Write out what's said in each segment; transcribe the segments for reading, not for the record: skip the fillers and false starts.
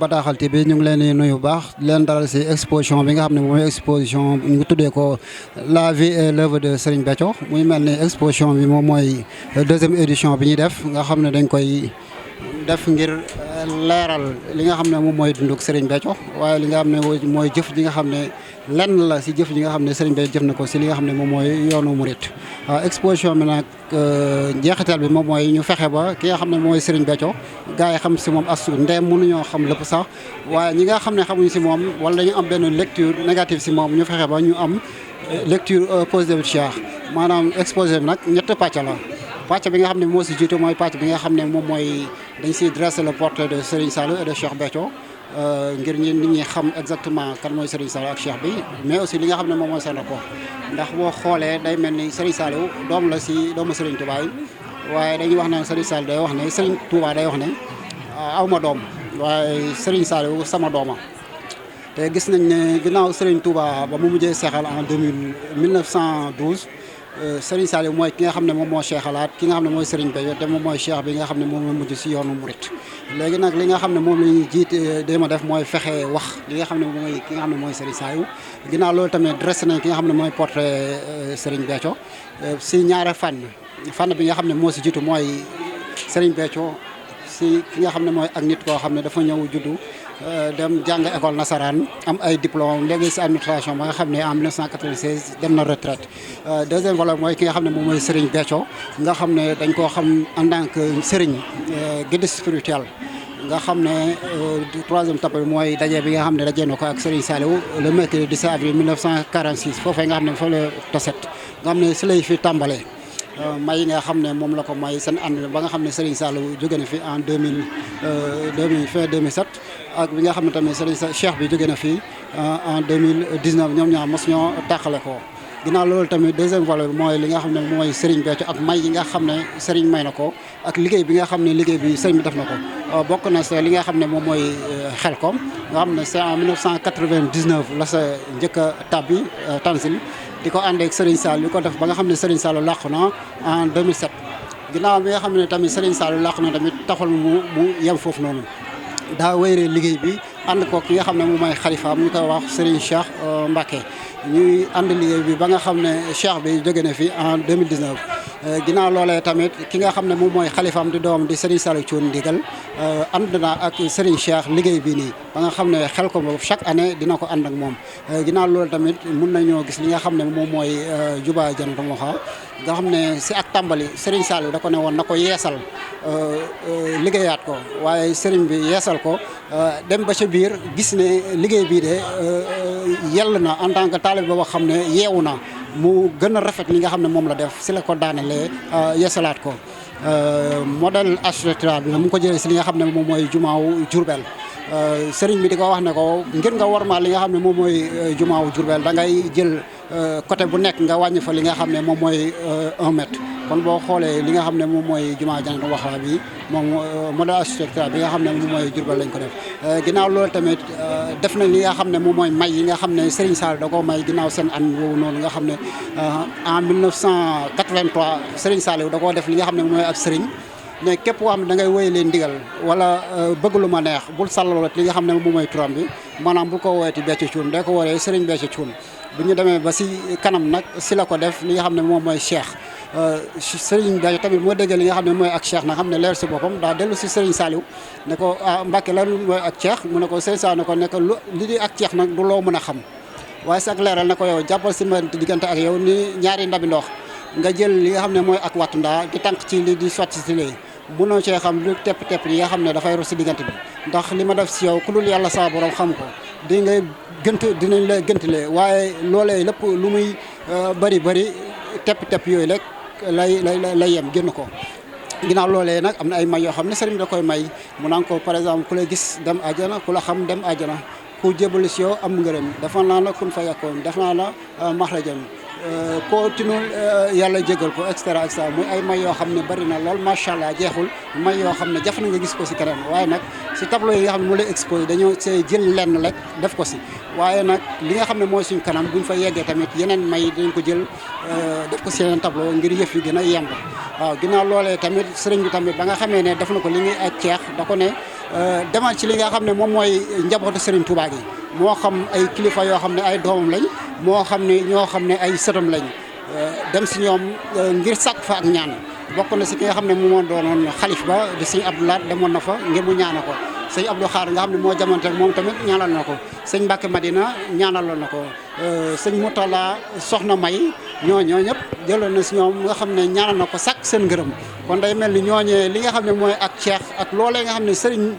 Bataaxal TV ñu ngi leen di nuyu bu baax leen dalal ci exposition bi nga xam ne mooy exposition ñu ngi tuddee ko la vie et l'œuvre de Serigne Béthio muy mel ni exposition bi moom mooy deuxième édition bi ñuy def nga xam ne dañ koy def ngir leeral li nga xam ne moom mooy dunduk Serigne Béthio waaye li nga xam ne mooy jëf ji nga xam ne lenn la ci jëf ji nga xam ne Serigne Béthio jëf na ko ci li nga xam ne moom mooy yoonu murit exposition bi nag njeexital bi moom mooy ñu fexe ba ki nga xam ne mooy Serigne Béthio gaa yi xam ci moom astu ndeem mënuñoo xam lépp sax waaye ñi nga xam ne xamuñ ci moom wala dañu am benn lecture négative ci moom ñu fexe ba ñu am lecture positive ci Cheikh maanaam exposé bi nag ñett pàcc la pàcc bi nga xam ne moo ci jiitu mooy pàcc bi nga xam ne moom mooy dañ ciy dressé le portrait de Serigne Saliou et de Cheikh Béthio ngir nit ñi xam exactement kan mooy Serigne Saliou ak Cheikh bi mais aussi li nga xam ne moom mooy seen rapport ndax boo xoolee day mel ni Serigne Saliou doom la ci doomu Serigne Touba yi waaye dañuy wax ne Serigne Saliou day wax ne Serigne Touba day wax ne aw ma doom waaye Serigne Saliou sama dooma te gis nañ ne ginnaaw Serigne Touba ba mu mujjee seexal en 1912 Serigne Saliou mooy ki nga xam ne moom moo seexalaat ki nga xam ne mooy Serigne Béthio te moom mooy Cheikh bi nga xam ne moom moo mujj ci yoonu murit léegi nag li nga xam ne moom la ñuy jiite dama def mooy fexe wax li nga xam ne mooy ki nga xam ne mooy Serigne Saliou ginnaaw loolu tamit dressé nañ ki nga xam ne mooy portrait Serigne Béthio ci ñaari fànn bi nga xam ne moo ci jiitu mooy Serigne Béthio ci ki nga xam ne mooy ak nit koo xam ne dafa ñëw juddu dem jàng école nasaraan am ay diplôme léegi ci administration ba nga xam ne en 1996 dem na retraite deuxième volet mooy ki nga xam ne moom mooy Serigne Béthio nga xam ne dañ koo xam en tant que Serigne guide spirituel nga xam ne troisième étape bi mooy daje bi nga xam ne daje na ko ak Serigne Saliou le mercredi 17 avril 1946 foofee nga xam ne fa la taset nga xam ne ci lay fi tàmbalee may yi nga xam ne moom la ko may seen ànd ba nga xam ne Serigne Saliou jóge na fi en fin 2007 ak bi nga xam ne tamit Serigne Cheikh bi jóge na fi en 2019 ñoom ñaar mos ñoo tàqale ko ginnaaw loolu tamit deuxième volet bi mooy li nga xam ne mooy Serigne Béthio ak may yi nga xam ne Serigne may na ko ak liggéey bi nga xam ne liggéey bi Serigne bi def na ko bokk na sa li nga xam ne moom mooy Xelkom nga xam ne c'est en 1999 la sa njëkk a tàbbi Tanzil di ko ànd ak Serigne Saliou di ko def ba nga xam ne Serigne Saliou làqu na en 2007 ginnaaw bi nga xam ne tamit Serigne Saliou làqu na tamit taxul mu yem foofu noonu daa wéyre liggéey bi ànd ko ki nga xam ne moom mooy xalifaam ñu koy wax Serigne Cheikh Mbacké ñuy ànd liggéey bi ba nga xam ne Cheikh bi jóge na fi en 2019 ginnaaw loolee tamit ki nga xam ne moom mooy xalifaam di doom di Serigne Saliou Thioune ndigal ànd na ak Serigne Cheikh liggéey bi nii ba nga xam ne xel ko boobu chaque année dina ko ànd ak moom ginnaaw loolu tamit mun nañoo gis li nga xam ne moom mooy Juba Janatu Moxa nga xam ne ci ak tàmbali Serigne Saliou da ko ne woon na ko yeesal liggéeyaat ko waaye Serigne bi yeesal ko dem ba ca biir gis ne liggéey bii de yell na en tant que taalibe boo xam ne yeewu na mu gën a rafet li nga xam ne moom la def ci la ko daanelee yeesalaat ko modèle architectural bi mu ngi ko jëlee ci li nga xam ne moom mooy jumaawu Jurbel Serigne bi di ko wax ne ko ngir nga warmaal li nga xam ne moom mooy jumaawu Jurbel da ngay jël côté bu nekk nga wàññi fa li nga xam ne moom mooy 1 mètre kon boo xoolee li nga xam ne moom mooy jumaa Janatu Moxa bi moom modèle architectural bi nga xam ne moom mooy Jurbel lañ ko def ginnaaw loolu tamit def nañ li nga xam ne moom mooy may yi nga xam ne Serigne Saliou da koo may ginnaaw seen an boobu noonu nga xam ne en 1983 Serigne Saliou da koo def li nga xam ne mooy ak Serigne mais képp koo xam ne da ngay wéy leen ndigal wala bëgg lu ma neex bul sàllaloot li nga xam ne moom mooy turam bi maanaam bu ko woowee Béthio Thioune day ko woowee Serigne Béthio Thioune bu ñu demee ba ci kanam nag ci la ko def li nga xam ne moom mooy Cheikh Serigne Béthio tamit moo dégg li nga xam ne mooy ak Cheikh na xam ne leer ci boppam daa dellu ci Serigne Saliou ne ko Mbacké lan mooy ak Cheikh mu ne ko Serigne Saliou ne ko nekk li di ak Cheikh nag du loo mën a xam waaye ci ak leeral ne ko yow jàppal ci ma diggante ak yow ni ñaari ndabi ndox nga jël li nga xam ne mooy ak wattu ndaa di tànk ci li di sotti ci lii mënoo cee xam lu tepp yi nga xam ne dafay ros ci diggante bi ndax li ma def ci yow ku dul yàlla saa borom xam ko di nga dinañ la gëntale waaye loolee lépp lu muy bari tepp yooyu rek lay yem génn ko ginnaaw loolee nag am na ay may yoo xam ne Serigne da koy may mu naan ko par exemple ku la gis dem àjjana ku la xam dem àjjana ku jébalu ci yow am ngërëm dafa naa la kun fa yakkoon def naa la maxrajam koo tinul yàlla jégal ko et cetera muy ay may yoo xam ne bari na lool macha allah jeexul may yoo xam ne jafe na nga gis ko ci keneen waaye nag ci tableau yi nga xam ne mu lay exposé dañoo see jël lenn rek def ko ci waaye nag li nga xam ne mooy suñ kanam buñ fa yeggee tamit yeneen may dañ ko jël def ko ci yeneen tableau ngir yëf yi gën a yemb waaw ginnaaw loolee tamit sëriñ bi tamit ba nga xamee ne def na ko li ñuy ak ceex da ko ne demal ci li nga xam ne moom mooy njabootu Serigne Touba gi moo xam ay kilifa yoo xam ne ay doomam lañ moo xam ne ñoo xam ne ay sëtam lañ dem si ñoom ngir sàkk fa ak ñaan bokk na si ki nga xam ne moo doonoon xalif ba di sëñ Abdou Lahad demoon na fa ngir mu ñaana ko sëñ Abdou Khadre nga xam ne moo jamonte ak moom tamit ñaanal na ko sëñ Mbacke Madina ñaanaloon na ko sëñ Moutala Soxna May ñoo ñëpp jëloon na si ñoom nga xam ne ñaanal na ko sàkk seen ngërëm kon day mel ni ñooñee li nga xam ne mooy ak ceex ak loolee nga xam ne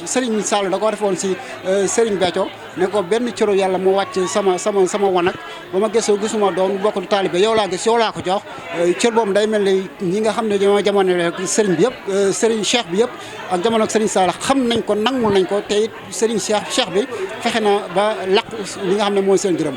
Serigne Sall da koo defoon si Serigne Béthio ne ko benn cëru yàlla moo wàcc sama wanag ba ma gëstoo gisuma doom bokk taalibe yow laa gis yow laa ko jox cër boobu day mel ni ñi nga xam ne ñoo jamono Serigne bi yëpp Serigne Cheikh bi yëpp ak jamono ak Serigne Sall xam nañ ko nangul nañ ko te it Serigne Cheikh bi fexe na ba laq li nga xam ne mooy seen ngërëm